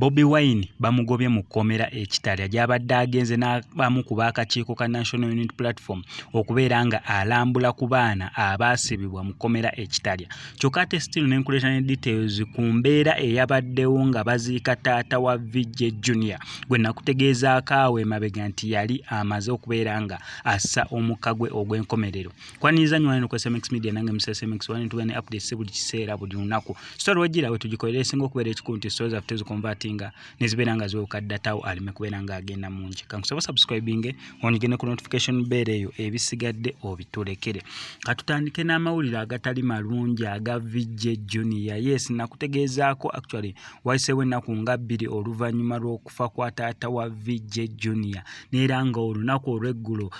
Bobi Wine bamugobye mu kkomera e Kitalya gy'abadde agenze n'abamu ku b'akakiiko ka National Unity Platform okubeera nga alambula ku baana abaasibibwa mu kkomera e Kitalya. Kyokka ate still ne nkuleeta ne details ku mbeera eyabaddewo nga baziika taata wa VJ Junior gwe nakutegeezaako awo emabega nti yali amaze okubeera nga assa omukka gwe ogw'enkomerero. Kwaniriza nnyo wano ku SMX Media nange Mr SMX wano tubeera ne updates buli kiseera buli lunaku. Story wejjira we tugikolera esinga okubeera ekikulu nti story zaffe tuziconvertinga ne zibeera nga ziwewuka data wo aleme kubeera ng'agenda mungi. Kankusaba subscribing onyige ne ku notification bell eyo ebisigadde obitulekere. Katutandike n'amawulire agatali malungi aga VJ Junior. Yes, nakutegeezaako actually wayiseewo ennaku nga 2 oluvannyuma lw'okufa kwa taata wa VJ Junior neera nga olunaku olw'eggulo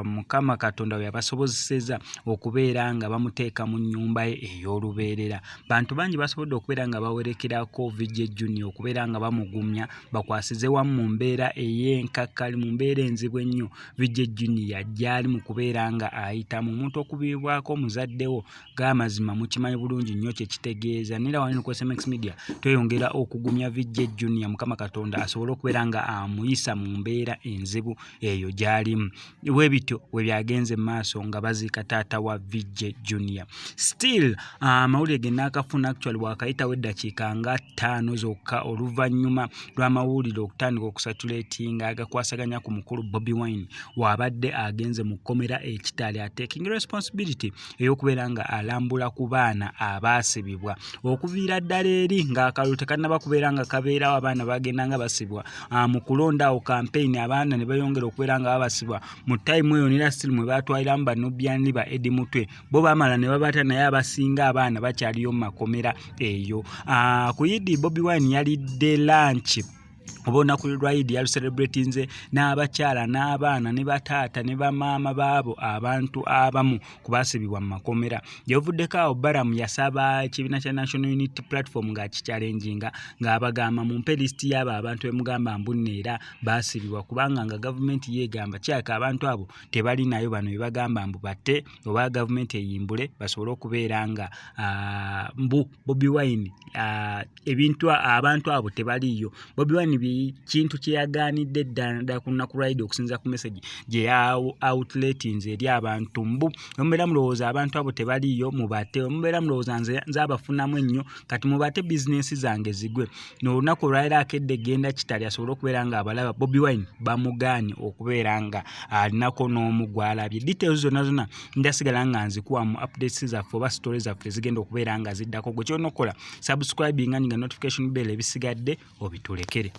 Mukama Katonda we yabasobozesezza okubeera nga bamuteeka mu nnyumba ye ey'olubeerera. Bantu bangi basobodde okubeera nga bawerekerako VJ Junior okubeera nga bamugumya bakwasize wamu mu mbeera ey'enkakkali mu mbeera enzibu ennyo VJ Junior gy'ali mu kubeera nga ayitamu. Omuntu okubiibwako omuzaddewo g'amazima mukimanyi bulungi nnyo kye kitegeeza. Neera wano ku SMX Media tweyongera okugumya VJ Junior Mukama Katonda asobole okubeera nga amuyisa mu mbeera enzibu eyo gy'alimu. Bwe bityo we byagenze mu maaso nga baziika taata wa VJ Junior. Still amawulire ge naakafuna actually waakayitawo eddakiika nga 5 zokka oluvannyuma lw'amawulire okutandika okusatulatinga agakwasaganya ku mukulu Bobi Wine w'abadde agenze mu kkomera e Kitalya taking responsibility ey'okubeera nga alambula ku baana abaasibibwa okuviira ddala eri ng'akalulu tekannaba kubeera nga kabeerawo. Abaana bagenda nga basibwa mu kulonda awo campaign, abaana ne bayongera okubeera nga babasibwa mu time eyo nera still mwe batwaliramu ba Nubian ba Eddie Mutwe bo baamala ne babata, naye abasinga abaana bakyaliyo mu makomera eyo. Ku Idi Bobi Wine yalidde lunch oba olunaku lwa Idi yalucelebratinze n'abakyala n'abaana ne bataata ne bamaama baabo abantu abamu kubasibibwa mu makomera. Gyebuvuddeko awo Balaam yasaba ekibiina kya National Unity Platform ng'akichallenginga ng'abagamba mumpe lisiti y'abo abantu bemugamba mbu nno era baasibibwa, kubanga nga gavumenti yeegamba kyaka abantu abo tebali nayo bano bebagamba mbu batte oba gavumenti eyimbule basobole okubeera nga mbu Bobi Wine ebintu abantu abo tebaliiyo. Bobi Wine kintu kye yagaanidde ddala ddala ku lunaku lwa Idi okusinziira ku message gye ya outletinze eri abantu mbu mubeera mulowooza abantu abo tebaliiyo mubate, mubeera mulowooza nze abafunamu ennyo kati mubate bizinensi zange zigwe. N'olunaku olwaleero akedde genda Kitalya asobole okubeera nga abalaba Bobi Wine bamugaanye okubeera nga alinako n'omu gw'alabye. Details zonna zonna njasigala nga nzikuwa mu updates zaffe oba story zaffe zigenda okubeera nga ziddako. Gwe ky'olina okukola subscribing nga notification bell ebisigadde obitulekere.